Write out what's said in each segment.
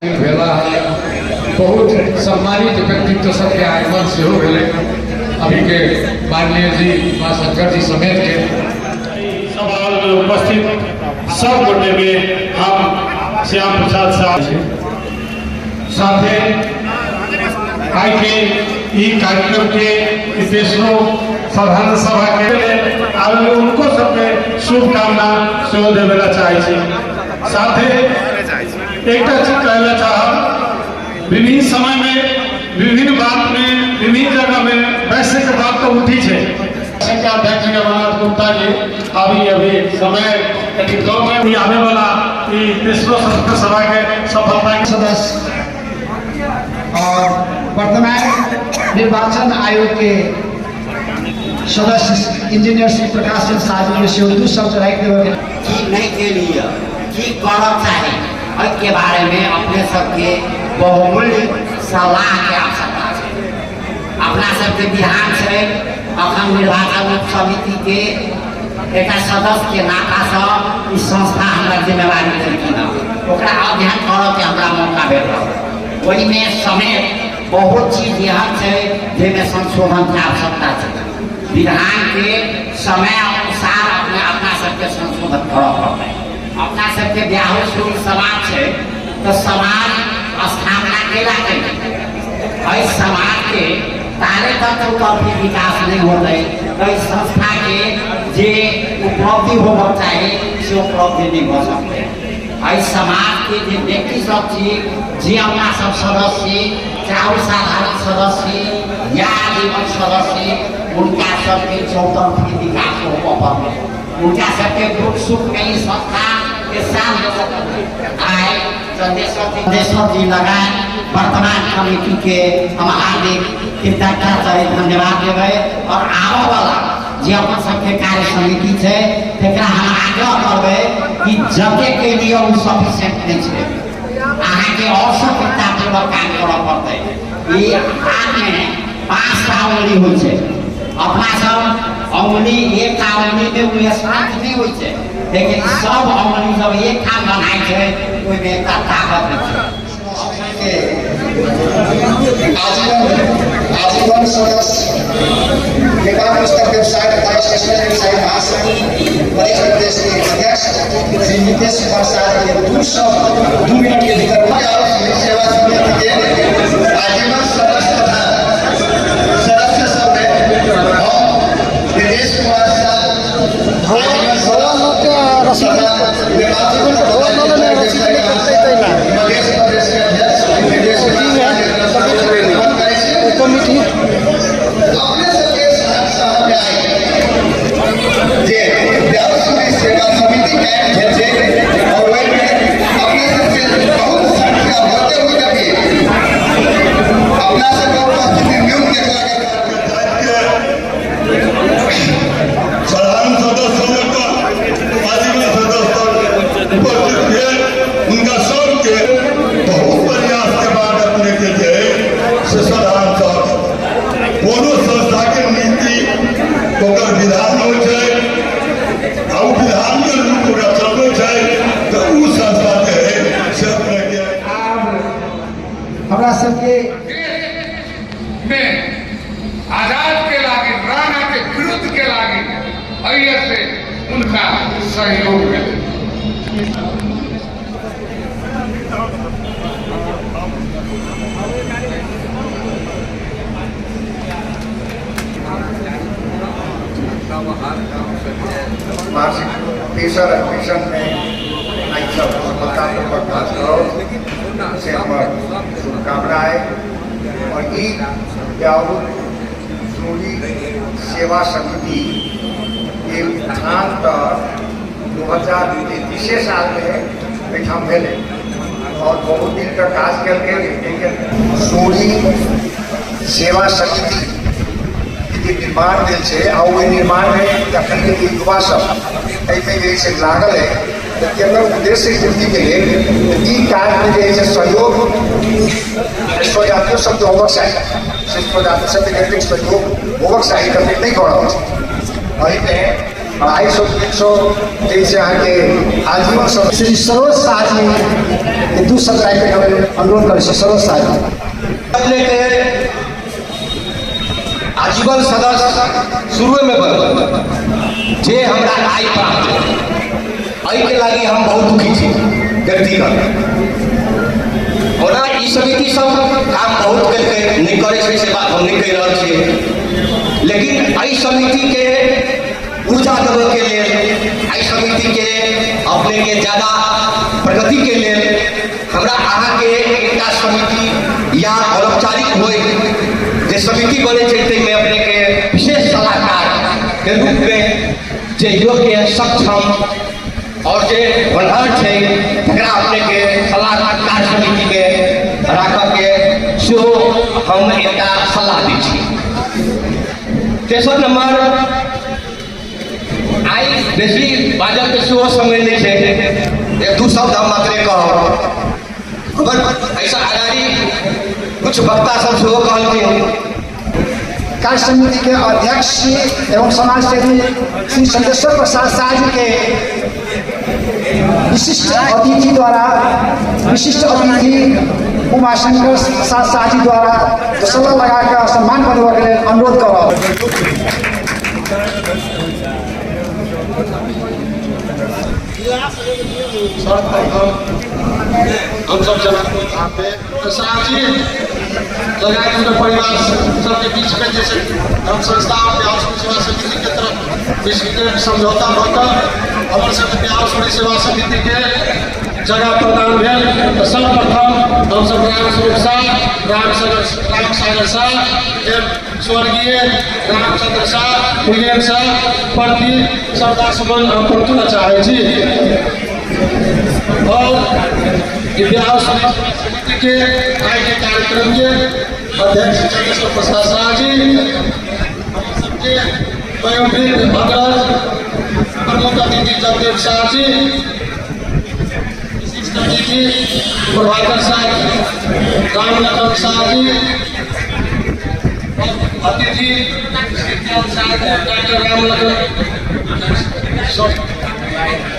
भेला है। बहुत सम्मानित व्यक्तित्व सबके आगमन सेहो भेलै, अभी के माननीय जी माँ शंकर जी समेत के। सभा में उपस्थित सब गोटे में हम श्याम प्रसाद साह साथे आइ के ई कार्यक्रम के तेसरो साधारण सभा के आवे उनको सबके शुभकामना सेहो देवे ला चाहै छी। साथे एकटा चीज कहै ला चाहब, विभिन्न समय में विभिन्न बात में विभिन्न जगह में वैसे के बात तो उठी छै। संघ के अध्यक्ष रमानाथ गुप्ता जी अभी अभी समय कनि कम है, ई आवे वाला ई तेसरो सत्र सभा के सफलता के सदस्य और वर्तमान निर्वाचन आयोग के सदस्य इंजीनियर श्री प्रकाश चंद्र शाह जी के सेहो दू शब्द राखि देबय के। की नहीं के लिए की करब चाही, एहिके बारेमे अपने सबके बहुमूल्य सलाहके आवश्यकता छै। अपना सबके बिहार छै, अखन निर्वाचन उप समितिके एकटा सदस्यके नातासँ ई संस्था हमरा जिम्मेवारी देलखिन हँ, ओकरा अध्ययन करऽके हमरा मौका भेटल। ओहिमे समेत बहुत चीज एहन छै जाहिमे संशोधनके आवश्यकता छै। विधानके समय अनुसार अपने अपना सबके संशोधन करऽ पड़तै। अपना सबके ब्याहो शुरू समाज छै तऽ समाज स्थापना केला के एहि समाज के ताले तक चौतरफी विकास नहीं होतै, एहि संस्था के जे उपलब्धि होबक चाही से उपलब्धि नहीं भऽ सकतै। एहि समाज के जे व्यक्ति सब छी, जे अपना सब सदस्य छी, चाहे ओ साधारण सदस्य छी या आजीवन सदस्य छी, हुनका सबके चौतरफी विकास होबऽ पड़तै। हुनका सबके दुख सुख में ई संस्था के साथ देबऽ पड़तै। आइ चंदेश्वर जी लगाए वर्तमान कमेटी के हम हार्दिक कृतज्ञता सहित धन्यवाद देबै और आबऽ वाला जे अपन सबके कार्य समिति छै तकरा हम आग्रह करबै कि जते के लिए ओ सफिशिएंट नहीं छै, अहाँके और सक्रियतापूर्वक काम करऽ पड़तै। ई हाथ में 5टा उंगली होइ छै, अपना सब उंगली एकटा उंगली में ओ स्ट्रेंथ नहीं होइ छै, लेकिन सब उंगली जब एक ठाम बनाइ छै ओहिमे एकटा ताकत होइ छै। आजीवन सदस्य नेपाल पुस्तक व्यवसाय तथा स्टेशनरी व्यवसाय महासंघ मध्य प्रदेश के अध्यक्ष श्री नितेश कुमार शाह के 2 मिनट के भीतर सेवा समिति के आजीवन सदस्य तथा सदस्य सब में हम नितेश कुमार शाह आजीवन सदस्य तथा नेपाल मध्य प्रदेश के अध्यक्ष नितेश कुमार शाह के तरफ से धन्यवाद करै छी। अपने सबके सहरसा में आइ जे व्यावसायिक सेवा समिति कायम भेल छै और ओहिमे अपने सबके बहुत संख्या होते हुए भी अपना सबके उपस्थिति न्यून देखला के साधारण सदस्य लऽ आजीवन सदस्य तक उपस्थित भेल हुनका सबके बहुत प्रयास के बाद अपने के जे है से साधारण सभा कोनो संस्था के नीति ओकर विधान होइ छै आ ओ विधान के रूप ओकरा चलबै छै तऽ ओ संस्था जे है से अपने के आब हमरा सबके में आजाद के लागी, राणा के विरुद्ध के लागी अइये से उनका सहयोग मिले। वार्षिक तेसर अधिवेशन में एहि सब सफलतापूर्वक काज करो से हमर शुभकामना है। और ई सूरी सेवा समिति के उत्थान तऽ 2033 साल में एहिठाम भेलै और बहुत दिन तक काज केलकै, लेकिन सूरी सेवा समिति के निर्माण भेल छै आ ओहि निर्माणमे जखन के युवा सब एहिमे जे छै लागल है तऽ केकर उद्देश्य पूर्तिके लेल ई काजमे जे है से सहयोग स्वजातियों सबके होबक चाही, से स्वजाति सबके जतेक सहयोग होबक चाही ततेक नहि भऽ रहल छै। एहिमे 250 300 जैसे अहाँके आजीवन सदस्य श्री सरोज शाह जी के 2 शब्द राखिके हम अनुरोध करै छी। सरोज शाह जी अपने के आजीवन सदस्य शुरुए में बनल जे हमरा आइ प्राप्त भेल, एहिके लागि हम बहुत दुखी छी व्यक्तिगत। ओना ई समिति सब काम बहुत केलकै, नहि करै छै से बात हम नहि कहि रहल छियै, लेकिन एहि समितिके ऊर्जा देबऽके लेल, एहि समितिके अपनेके ज्यादा प्रगतिके लेल हमरा अहाँके एकटा समिति या अनौपचारिक होय जे समिति बनै छै ताहिमे अपनेके विशेष सलाहकार के रूपमे जे योग्य सक्षम और जे होनहार छै तकरा अपनेके सलाहकार समितिमे राखऽके सेहो हम एकटा सलाह दै छी। तेसर नंबर, आइ बेसी बाजऽके सेहो समय नहि छै, एक दू शब्द हम मात्रे कहब। हमर ऐसा अगाड़ी कुछ वक्ता सब सेहो कहलखिन। कार्य समिति के अध्यक्ष एवं समाज सेवी श्री चंद्रेश्वर प्रसाद शाह जी के विशिष्ट अतिथि द्वारा, विशिष्ट अतिथि उमाशंकर प्रसाद शाह जी द्वारा दोसला लगाकर सम्मान करबाक लेल अनुरोध करब। सर्वप्रथम हम सब जनकपुर धाम में प्रसाद जी लगायत उनके परिवार सबके बीच में जैसे हम संस्था और बिहार सेवा समिति के तरफ विशेष समझौता भऽ हमर सबके बिहार सेवा समिति के जगह प्रदान भेल। तऽ सर्वप्रथम हम सब राम स्वरूप शाह, राम सागर शाह, स्वर्गीय रामचंद्र शाह, फुलेन शाह प्रति श्रद्धा सुमन अर्पण करऽ चाहै छी। और बिहार समिति के आइ के कार्यक्रम के अध्यक्ष चंद्रेश्वर प्रसाद शाह जी, सबके वयोवृद्ध अग्रज प्रमुख अतिथि जगदेव शाह जी, विशिष्ट अतिथि प्रभाकर शाह, राम लखन शाह जी, अतिथि डॉक्टर राम लखन,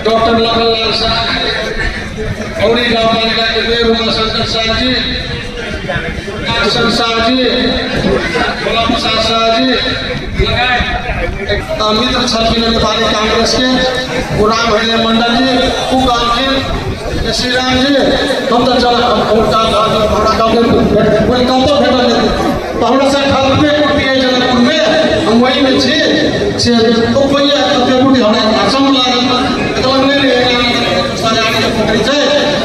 डॉक्टर लखन लाल शाह जी, औरी गाउँपालिका के मेयर उमाशंकर शाह जी, शाह जी, भोला प्रसाद शाह जी लगायत एक मित्र छलखिन नेपाली कांग्रेस के ओ राम हरिजन मंडल जी, उ कहलखिन जे श्री राम जी हम तऽ चल हुनका हमरा कहलखिन बोले कतऽ भेटल जेतै, तऽ हमरा से खलपे कुटी है जनकपुर में, हम वही में छी से ओ भैया खलपे कुटी हमरा आसम लागल कहलक नहीं नहीं सजाने के पोखरी छै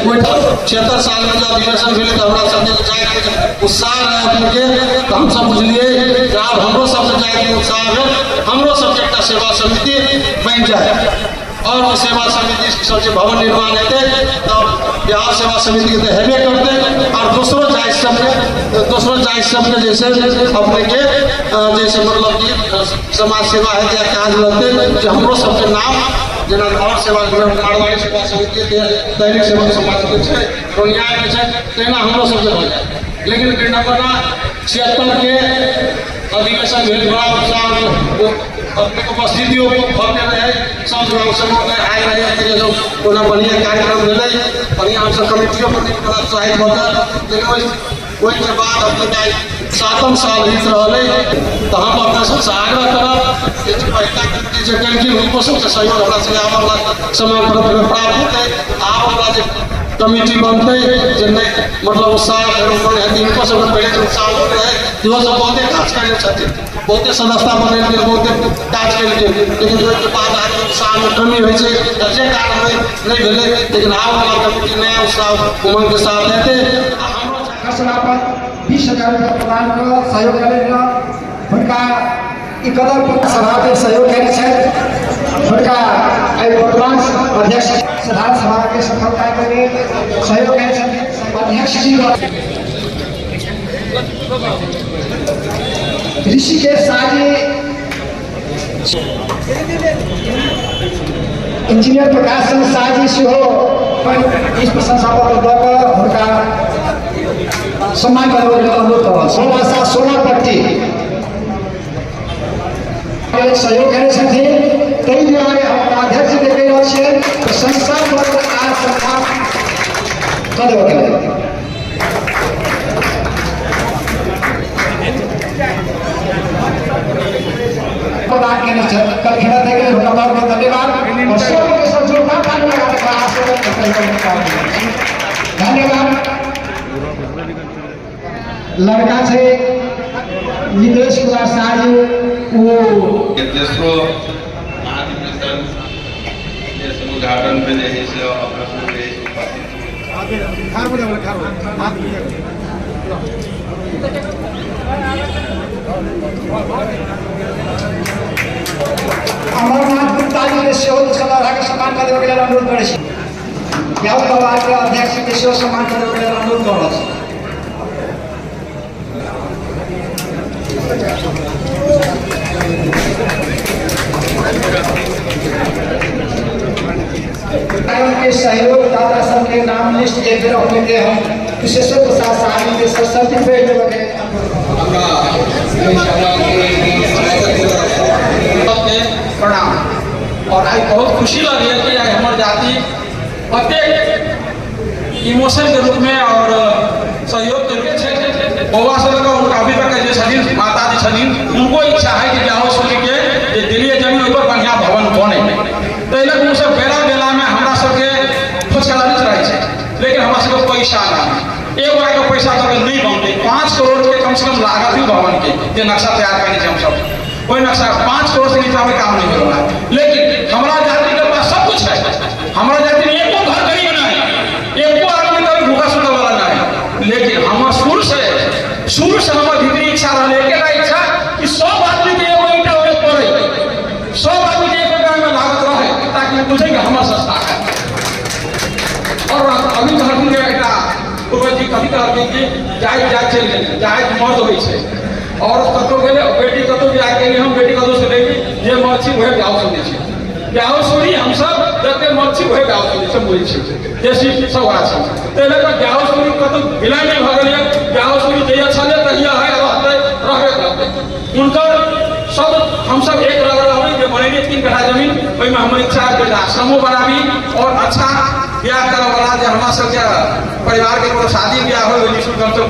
ओहिठाम। 76 साल में जब अधिवेशन भेलै तऽ हमरा सबके जाइके उत्साह रहै अपनेके, तऽ हमसब बुझलियै जे आब हमरो सबके जाइके उत्साह भेल, हमरो सबके एकटा सेवा समिति बनि जाय और ओ सेवा समिति सब जे भवन निर्माण हेतै तऽ बिहार सेवा समिति के तऽ हेबे करतै और दोसरो जाति सबके, दोसरो जाति सबके जैसे अपनेके जैसे मतलब कि समाज सेवा हेतै या काज लगतै जे हमरो सबके नाम जेना और सेवा मारवाड़ी सेवा समिति के दैनिक सेवा समाज के छै, रोनिया के छै, तहिना हमरो सबके भऽ जाय। लेकिन नंबर 76 के अधिवेशन भेल, बड़ा उत्साह अपने उपस्थितियों भव्य रहे, सब गाँव समूह में आयल रहे, जो कोना बढ़िया कार्यक्रम भेलै, बढ़िया हमसब कमिटियो प्रति बड़ा उत्साहित भऽ कऽ। लेकिन ओहिके बाद अपने 7 साल बीत रहल है, तऽ हम अपना सबसँ आग्रह करब जे पहिलका कमिटी जे केलखिन हुनको सबके सहयोग हमरा सबके आबऽवला समय पर प्राप्त हेतै। आबऽवला जे कमिटी बनतै जे नहि मतलब उत्साह हेतै, हिनको सबके पहिले जे उत्साह होइत रहै इहो सब बहुते काज कयने छथिन, बहुते सदस्यता बनेलखिन, बहुते काज केलखिन, लेकिन ओहिके बाद आदमी उत्साहमे कमी होइ छै जे कारण नहि भेलै। लेकिन आबऽवला कमिटी नया उत्साह उमङ्गके साथ हेतै। आ हमरो सभापर 20,000 रुपया प्रदान कऽ सहयोग करै हुनका ई कदम सभाके सहयोग कयने छथि। हुनका एहि वर्तमान अध्यक्ष साधारण सभाके सफलताके लेल सहयोग कयने छथिन अध्यक्ष जी ऋषिकेश शाह जी, इंजीनियर प्रकाश चंद्र शाह जी सेहो इस प्रशंसा पत्र दऽ कऽ हुनका सम्मान करबाक लेल अनुरोध कऽ रहल छी। सोलह पट्टी सहयोग करै छथिन, ताहि दुआरे हम अध्यक्ष के कहि रहल छियै प्रशंसा पत्र आ सम्मान कऽ देबऽ के लेल। प्रदान केने छथि कलखिन, ताहिके लेल हुनका बहुत बहुत धन्यवाद और सबके सब जोरदार ताली लगा कऽ आशीर्वाद। धन्यवाद। लड़का छै नितेश कुमार शाह जी, ओ तेसरो महाधिवेशन के उद्घाटन में जे है से अपना सब जे है से उपस्थित छी। अमरनाथ गुप्ता जी के सेहो के सम्मान कऽ देबऽ के लेल अनुरोध करै छी। यादव परिवार के अध्यक्ष के सेहो सम्मान कऽ देबऽ के लेल अनुरोध कऽ रहल छी। कार्यक्रम के सहयोग दाता सबके नाम लिस्ट एक बेर अपने के हम विशेषकर प्रसाद साहब के सर्टिफिकेट देबऽ के लेल अनुरोध करब। हमरा एहि सभाके सबके प्रणाम। और आइ बहुत खुशी लगैए कि आइ हमर जाति अतेक इमोशन के रूप में और सहयोग के छै। बौआ से लऽ कऽ हुनका अभी तक जे छथिन, माता जी छथिन, उनको इच्छा है कि बियाहो सुनी के जे दिल्ली जमीन ओहि पर बढ़िया भवन बने। ताहि लऽ कऽ ओसभ बेला बेलामे हमरा सबके फुचकारित रहै छै, लेकिन हमरा सबके पैसा नहि। एक गोटाके पैसा दऽ कऽ नहि बनतै। 5 करोड़ के कम से कम लागत ही भवन के जे नक्शा तैयार करने छै हमसब, ओहि नक्शा 5 करोड़ से नीचा में काम नहीं हो रहा है। लेकिन हमारा जाति के पास सब कुछ है। हमारा जाति में एको घर गरीब नहीं, एको आदमी कभी भूखा सुते वाला नहीं। लेकिन हमर शुरू से हमर भीतरी इच्छा रहल, एकेटा इच्छा कि सब आदमी के एगो ईटा ओहि पड़े, सब आदमी के एक रुपया में लागत रहे, ताकि बुझे कि हमर संस्था है। और अभी कहलखिन जे एकटा पूर्वज जी कथी कहलखिन कि जाइत जाइत चलि गेलै, जाइत मर्द होइ छै। और कतहु गेलै, बेटी कतहु बियाह केली, हम बेटी कतहु से लेली, जे मर्द छी उहे बियाह सुनै छी। बियाह सुनी हमसब जते मर्द छी उहे बियाह सुनै सब बुझै छी बेसी सब वएह छै। ताहि लऽ कऽ बियाह सुनी कतहु विलय नहि भऽ गेलै। बियाह सुनी जहिया छलै तहिया है, रहतै, रहबे करतै। हुनकर सब हमसब एक रह रहबै जे बनेलियै 3 कट्ठा जमीन, ओहिमे हमर इच्छा है जे आश्रमो बनाबी और अच्छा बियाह करऽ वाला जे हमरा सबके परिवार के कोनो शादी बियाह हो, ओहि निःशुल्क हमसब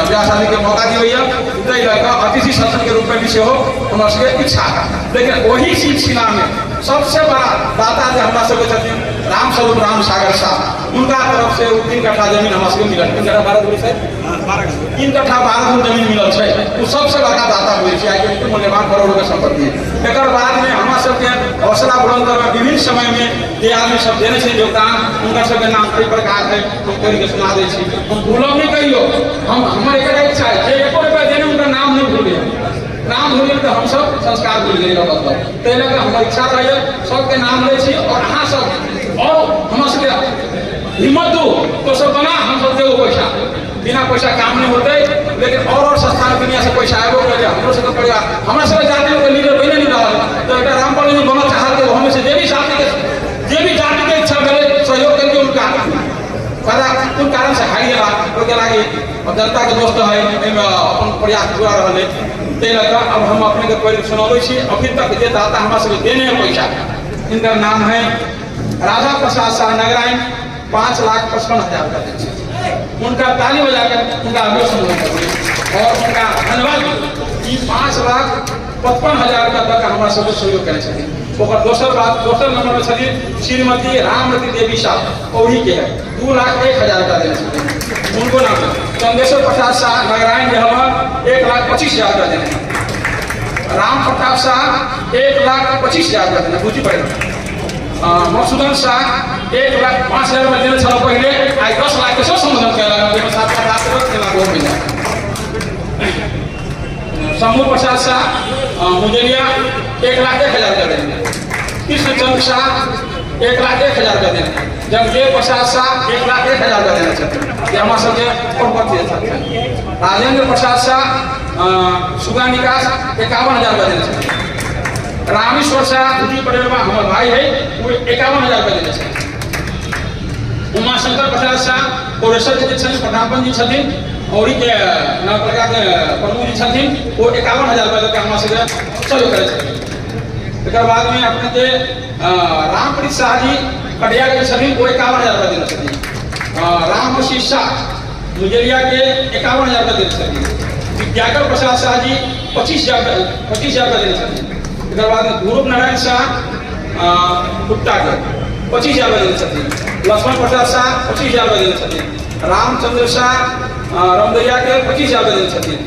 बियाह शादी के मौका दियैया। ताहि लऽ कऽ अतिथि सत्संग के रूप में भी सेहो हमरा सबके इच्छा है। लेकिन ओही सिलसिला में सबसे बड़ा दाता जे हमरा सबके छथिन रामस्वरूप राम सागर साहब, हुनका तरफ से ओ 3 कट्ठा जमीन हमरा सबके मिलल। 3 कट्ठा 12 धुर छै, 3 कट्ठा 12 धुर जमीन मिलल छै। ओ सबसे बड़का दाता बुझै छै। आइ के मूल्यवान करोड़ों के संपत्ति है। एकर बाद में हमरा सबके हौसला बुलंद करमे विभिन्न समय में जे आदमी सब देने छै योगदान, हुनका सबके नाम कई प्रकार है। हम पढ़ि के सुना दै छी, हम भूलब नहि कहियो। हम हमर एकटा इच्छा है, जे एको रुपया देने हुनका नाम नहि भूलिए। नाम भूल गेल तऽ हमसब संस्कार भूल गेलियै मतलब। ताहि लऽ कऽ हमर इच्छा रहैए सबके नाम लै छी और अहाँ सब और हमरा सबके हिम्मत दू तो सब बना हमसब देबो पैसा। बिना पैसा काम नहीं होते, लेकिन और संस्थान दुनिया से पैसा आबो करे। हमरो सबके परिवार, हमरा सबके जाति के लीडर बने नहीं रहल, तो एकटा रामपाल जी बनल चाहत के हमें से जे भी जाति के इच्छा भेलै सहयोग करके उनका पता कोन कारण से हारि गेला, ओहिके लागि अब जनता के दोस्त है, एहिमे अपन प्रयास पूरा रहल है। ताहि लऽ कऽ अब हम अपने के पढ़ि सुनाबै छी। अभी तक जे दाता हमरा सबके देने है पैसा, इनकर नाम है राधा प्रसाद शाह नगरायण, 5,55,000 रुपया दै छै। उनका ताली बजाकर उनका अभिनव सम्मान करिए और उनका धन्यवाद। ई 5,55,000 रुपया तक हमरा सबके सहयोग करै छथिन। ओकर दोसर बात, दोसर नंबर में छथिन श्रीमती रामरती देवी साहब, औरी के है, 2,01,000 रुपया देने छथिन, उनको नाम है। चंदेश्वर प्रसाद शाह नगरायण जे हवा 1,25,000 रुपया देने हैं। राम प्रताप शाह 1,25,000 रुपया देने, बुझी पड़े। मधुसूदन शाह 1,05,000 रुपया देने छल पहिले, आइ 10 लाख के सेहो सम्बोधन कयलक, जाहिमे 7 लाख 3 लाख और मिलल। शंभू प्रसाद शाह मुजरिया 1,01,000 रुपया देने। कृष्णचंद्र शाह 1,01,000 रुपया देने। जगदेव प्रसाद शाह 1,01,000 रुपया देने छथिन, जे हमरा सबके प्रपत्र छथिन। राजेंद्र प्रसाद शाह सुगा निकास 51,000 रुपया देने छथिन। रामेश्वर शाह भुजी पटेलवा हमर भाई है, वो 51,000 रुपया देने छथिन। उमाशंकर प्रसाद शाह कोरेश्वर के जे छथिन, प्रतापन जी छथिन, औरी के नगरपालिका के प्रमुख जी छथिन, वो 51,000 रुपया दऽ के हमरा सबके सहयोग करै छथिन। एकर बाद में अपने के रामप्रीत शाह जी कटिया के छथिन, ओ 51,000 रुपया देने छथिन। राम आशीष शाह मुजरिया के 51,000 रुपया देने छथिन। विद्याकर प्रसाद शाह जी 25,000 रुपया देने छथिन। एकर बाद गुरु नारायण शाह कुट्टा के 25,000 रुपया देने छथिन। लक्ष्मण प्रसाद शाह 25,000 रुपया देने छथिन। रामचंद्र शाह रमदैया के 25,000 रुपया देने छथिन।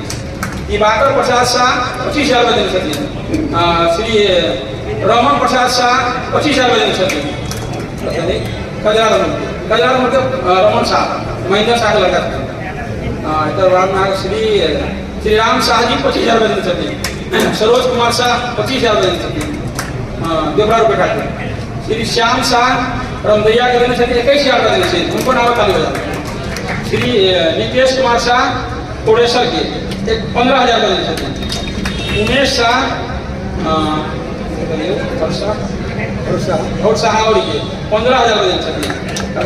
दिवाकर प्रसाद शाह 25,000 रुपया देने छथिन। श्री रमन प्रसाद शाह 25,000 रुपया देने छथिन। कजरा रमन, कजरा रमन के रमन शाह महेंद्र शाह के लड़का छथिन। एकर बाद में श्री श्री राम शाह जी 25,000 रुपया देने छथिन। सरोज कुमार शाह 25,000 रुपया देने छथिन, देवरा रुपया के। श्री श्याम शाह रमदैया के देने छथिन, 21,000 रुपया देने छथिन, हुनको नाम ताली बजा। श्री नितेश कुमार शाह कोड़ेश्वर के एक 15,000 रुपया देने छथिन। उमेश शाह घोड़साहावरी के 15,000 रुपया देने छथिन।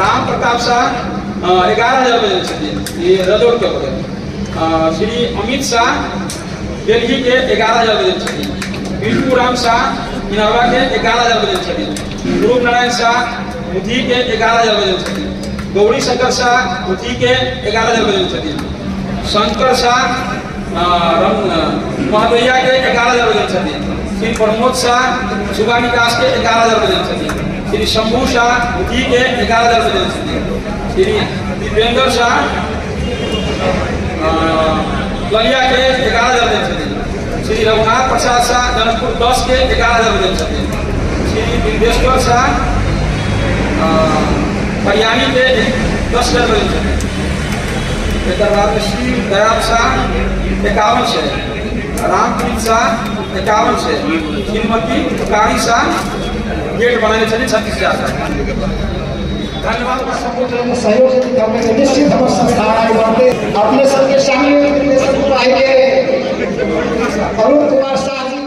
राम प्रताप शाह 11,000 रुपया देने छथिन, ई रजौर के हो। श्री अमित शाह दिल्ली के 11,000 रुपया देने छथिन। बिट्टू राम शाह इनरवा के 11,000 रुपया देने छथिन। गुरु नारायण शाह मुथी के 11,000 रुपया देने छथिन। गौरी शंकर शाह मुथी के 11,000 रुपया देने छथिन। शंकर शाह महदैया के 11,000 रुपया देने छथिन। श्री प्रमोद शाह सुगा निकास के 11,000 रुपया देने छथिन। श्री शंभू शाह मुथी के 11,000 रुपया देने छथिन। श्री दिव्येंद्र शाह ललिया के 11,000 देने छथिन। श्री रघुनाथ प्रसाद शाह जनकपुर 10 के 11,000 देने छथिन। श्री बिंदेश्वर शाह हरियाणी के 10,000 देने छथिन। एकर बाद श्री दयाल शाह 5,100, रामप्रीत शाह 5,100, श्रीमती कारी शाह गेट बनेने छथिन 36,000। धन्यवाद। सहयोग यदि करबै तऽ निश्चित हमर संस्था आगे बढ़तै। अपने सबके सामने के अरुण कुमार शाह जी।